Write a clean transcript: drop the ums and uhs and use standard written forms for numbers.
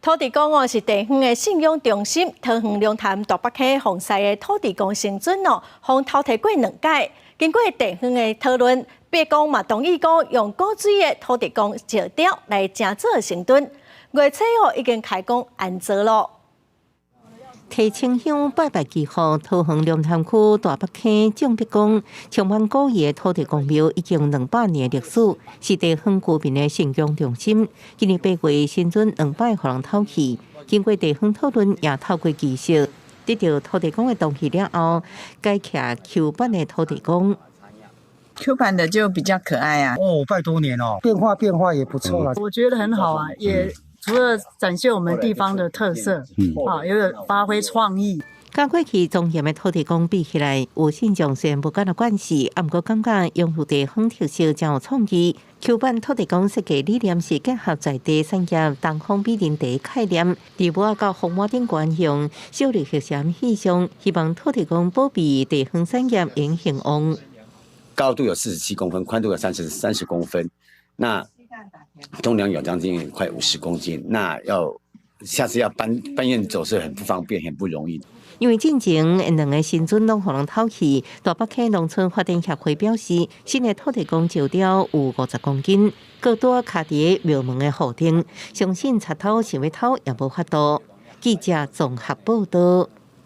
土地公哦是地方的信仰中心，桃園龍潭大北溪鳳西的土地公神尊哦，予偷提過兩擺。經過地方的討論，伯公嘛同意講用古錐的土地公石雕來成做神墩。月初哦已經開工安裝咯。提清香拜拜祈福，桃園龍潭區大北溪鄭伯公充滿古意的土地公廟已經200年歷史，是地方居民的信仰中心。今年8月，神尊兩擺予人偷去，經過地方討論，也透過技術得到土地公的同意了後，改徛 Q 版的土地公。 Q 版的就比較可愛啊！哦，拜多年哦，變化變化也不錯啦。我覺得很好啊，也除了展現我們地方的特色，啊，也有發揮創意。佮過去莊嚴的土地公比起來，有信眾雖然無敢若慣勢，啊，毋過感覺擁有地方特色真有創意。Q 版土地公設計理念是結合在地產業東方美人茶概念，佇帽仔佮風帽頂懸用小綠黑閃意象，希望土地公保庇地方產業會興旺。高度有47公分，寬度有30公分，那重量有將近快50公斤，那要下次要搬運走是很不方便，很不容易。因為進前兩个神尊攏予人偷去，大北溪農村發展協會表示，新的土地公石雕有50公斤，閣拄仔徛佇廟門的戶頂，相信賊偷想欲偷也無法度。記者綜合報道。